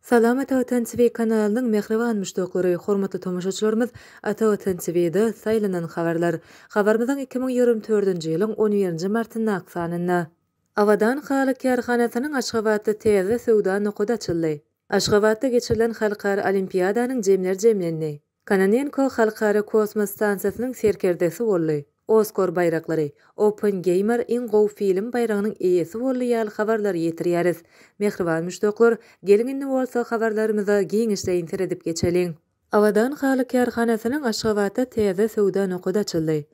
Salam Ata Watan TV kanalynyň mähriban muşdaklary, hormatly tomaşaçylarymyz Ata Watan TV-de saýlanan habarlar. Habarymyzyň 2024-nji ýylyň on birinji martyndaky sanynda. Abadan haly kärhanasynyň Aşgabatda täze söwda nokady açyldy. Aşgabatda geçirilen halkara olimpiadanyň jemleri jemlendi. Kononenko Halkara kosmos stansiýasynyň serkerdesi boldy. Oskar baýraklary, Oppengeýmer iň gowy film baýragynyň eýesi boldy ýaly habarlary ýetirýäris. Mähriban muşdaklar, geliň indi bolsa habarlarymyza giňişleýin seredip geçeliň. Abadan haly kärhanasynyň Aşgabatda täze söwda nokady açyldy.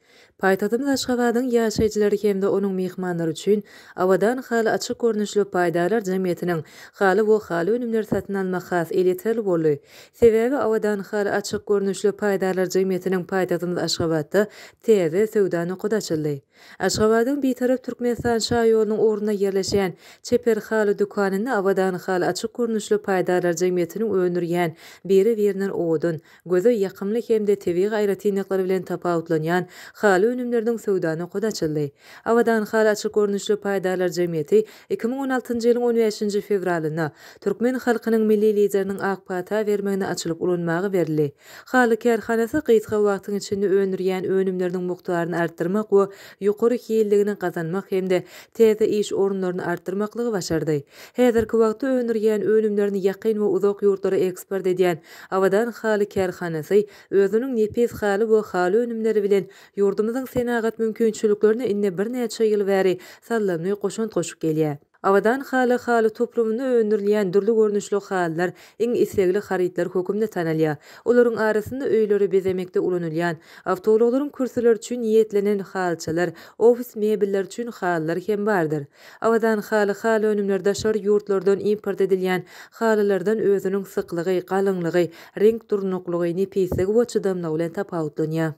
Paýtagtymyz Aşgabadyň ýaşaýjylary hem-de onuň myhmanlary üçin Abadan haly açyk görnüşli paýdarlar jemgyýetiniň haly we haly önümleri satyn almak has elýeterli boldy. Sebäbi Abadan haly açyk görnüşli paýdarlar jemgyýetiniň paýtagtymyz Aşgabatda täze söwda nokady açyldy. Aşgabadyň Bitarap Türkmenistan şaýolunyň ugrunda ýerleşýän Çeper haly dükanynda Abadan haly açyk görnüşli paýdarlar jemgyýetiniň öndürýän biri-birinden owadan, Göze ýakymly hem-de tebigy aýratynlyklary bilen tapawutlanýan haly önümleriniň söwda nokady açyldy. Abadan haly açyk görnüşli paýdarlar jemgyýeti 2016-njy ýylyň on bäşinji fewralynda türkmen halkynyň Milli Lideriniň ak pata bermegine açylyp ulanmaga berildi. Haly kärhanasy gysga wagtyň içinde öndürýän önümleriniň mukdaryny artdyrmak we ýokary hilligini gazanmak hem-de täze iş orunlaryny artdyrmaklygy başardy. Häzirki wagtda öndürýän önümlerini ýakyn we uzak ýurtlara eksport edýän Abadan haly kärhanasy özüniň nepis haly we haly önümleri bilen ýurdumyzyň senagat mümkinçiliklerine indi birnäçe ýyl bäri saldamly goşant goşup gelýär. Abadan haly haly toplumynda öndürilýän dürli görnüşli halylar iň islegli harytlar höküminde tanalýar. Olaryň arasynda öýleri bezemekde ulanylýan, awtoulaglaryň kürsüleri üçin niýetlenen halyçalar, ofis mebelleri üçin halylar hem bardyr. Abadan haly haly önümleri daşary ýurtlardan import edilýän halylardan özüniň syklygy, galyňlygy, reňk durnuklygy, nepisligi we çydamlygy bilen tapawutlanýar.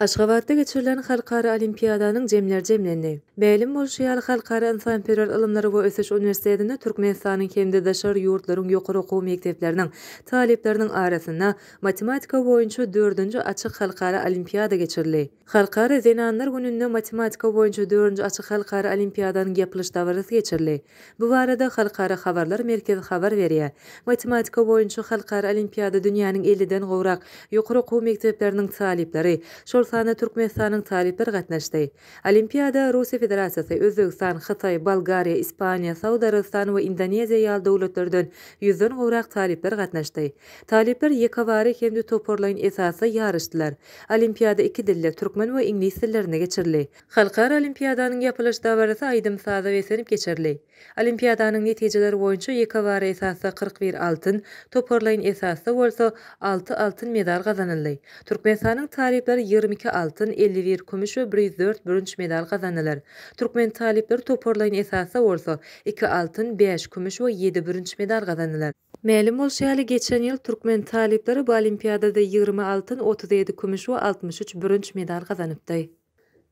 Aşgabatda geçirilen halkara olimpiadanyň jemleri jemlendi. Mälim bolşy ýaly, Halkara ynsanperwer ylymlary we ösüş uniwersitetinde Türkmenistanyň hem-de daşary ýurtlaryň ýokary okuw mekdepleriniň talyplarynyň arasynda matematika boýunça dördünji açyk halkara olimpiada geçirildi. Halkara zenanlar gününde matematika boýunça dördünji açyk halkara olimpiadanyň ýapylyş dabarasy geçirildi. Bu barada Halkara habarlar merkezi habar berýär. Matematika boýunça halkara olimpiada dünýäniň elliden gowrak ýokary okuw mekdepleriniň talyplary, şol sanda Türkmenistanyň talyplary gatnaşdy. Olimpiada Russiýa Federasiýasy, Özbegistan, Hytaý, Bolgariýa, Ispaniýa, Saud Arabystany we Indoneziýa ýaly döwletlerden ýüzden gowrak talyplar gatnaşdy. Talyplar ýekebara hem-de toparlaýyn esasda ýaryşdylar. Olimpiada iki dilde, türkmen we iňlis dillerinde geçirildi. Halkara olimpiadanyň ýapylyş dabarasy aýdym-saza beslenip geçirildi. Olimpiadanyň netijeleri boýunça ýekebara esasda 41 altyn, toparlaýyn esasda bolsa alty altyn medal gazanyldy. Türkmenistanyň talyplary 22 altyn, 51 kümüş we 104 bürünç medal gazandylar. Türkmen talyplary toparlaýyn esasda bolsa iki altyn, bäş kümüş we ýedi bürünç medal gazandylar. Mälim bolşy ýaly, geçen ýyl türkmen talyplary bu olimpiadada 20 altyn, 37 kümüş we 63 bürünç medal gazanypdy.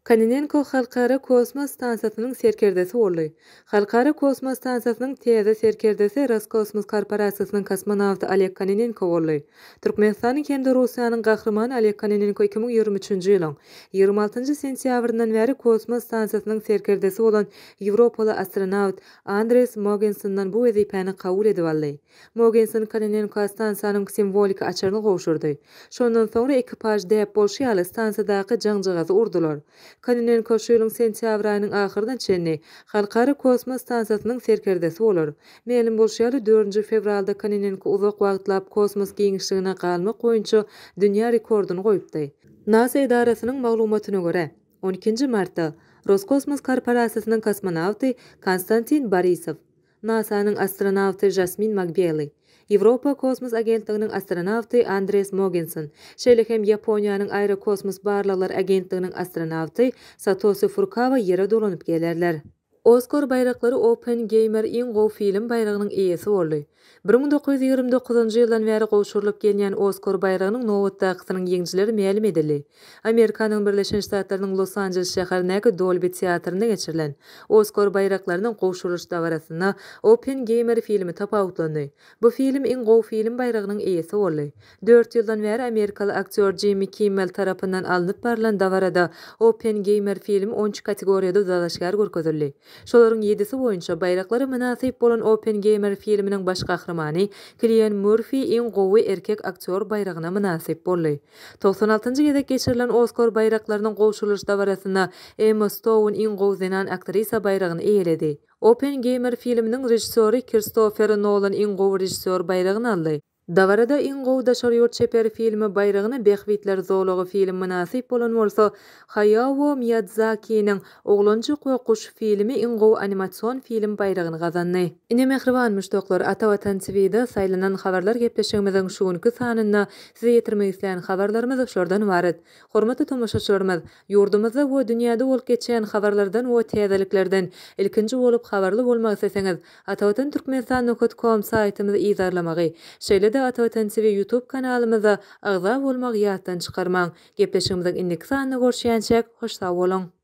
Kononenko Halkara kosmos stansiýasynyň serkerdesi boldy. Halkara kosmos stansiýasynyň täze serkerdesi Roskosmos korporasiýasynyň kosmonawty Oleg Kononenko boldy. Türkmenistanyň hem-de Russiýanyň Gahrymany Oleg Kononenko 2023-nji ýylyň 26-njy sentýabryndan bäri kosmos stansiýasynyň serkerdesi bolan ýewropaly astronawt Andres Mogensondan bu wezipäni kabul edip aldy. Mogenson Kononenko stansiýanyň simwoliki açaryny gowşurdy. Şondan soňra ekipaž däp bolşy ýaly stansiýadaky jaňjagazy urdular. Kononenko şu ýylyň sentýabr aýynyň ahyryna çenli Halkara kosmos stansiýasynyň serkerdesi bolar. Mälim bolşy ýaly, dördünji fewralda Kononenko uzak wagtlap kosmos giňişligine galmak boýunça dünýä rekordyny goýupdy. NASA edarasynyň maglumatyna görä, On ikinji martda Roskosmos korporasiýasynyň kosmonawty Konstantin Borisow, NASA-nyň astronawty Žasmin Makbeli, Ýewropa kosmos agentliginiň astronawty Andres Mogensen, şeýle hem Ýaponiýanyň Aerokosmos barlaglar agentliginiň astronawty Satosi Furukawa Ýere dolanyp gelerler. Oskar baýraklary Oppengeýmer iň gowy film baýragynyň eýesi boldy. 1929-njy ýyldan bäri gowşurylyp gelýän Oskar baýragynyň nobatdakysynyň ýeňijileri mälim edildi. Amerikanyň Birleşen Ştatlarynyň Los-Anjeles şäherindäki Dolbi teatrynda geçirilen Oskar baýraklarynyň gowşurylyş dabarasynda Oppengeýmer filmi tapawutlandy. Bu film iň gowy film baýragynyň eýesi boldy. Dört ýyldan bäri amerikaly aktýor Jimmi Kimmel tarapyndan alnyp barlan dabarada Oppengeýmer filmi on üç kategoriýada dalaşgär görkezildi. Şolaryň ýedisi boýunça baýraklara mynasyp bolan Oppengeýmer filminiň baş gahrymany Kilian Murfi iň gowy erkek aktýor baýragyna mynasyp boldy. 96-njy gezek geçirilen Oskar baýraklarynyň gowşurylyş dabarasynda Emma Stoun iň gowy zenan aktrisa baýragyny eýeledi. Oppengeýmer filminiň režissýory Kirstofer Nolan iň gowy režissýor baýragyny aldy. Dabarada iň gowy daşary ýurt çeper filmi baýragyna Bähbitler zolagy film mynasyp bolan bolsa, Haýao Miýadzakiniň Oglanjyk we guş filmi iň gowy animasion film baýragyny gazandy. Ine mähriban muşdaklar, Ata Watan TVda saýlanan habarlar gepleşigimiziň şu günki sanynda size ýetirmek islän habarlarymyz şulardan ybarat. Hormatly tomaşaçylarymyz, ýurdumyzda we dünýäde bolup geçýän habarlardan we täzeliklerden ilkinji bolup habarly bolmak isleseňiz, Atavatan Türkmenistan nokat kom saýtymyzy yzarlamagy, şeýle-de Atavatan TV YouTube kanalymyza agza bolmagy ýatdan çykarmaň. Gepleşigimiziň indiki sanynda görüşýänçäk, hoş sag boluň!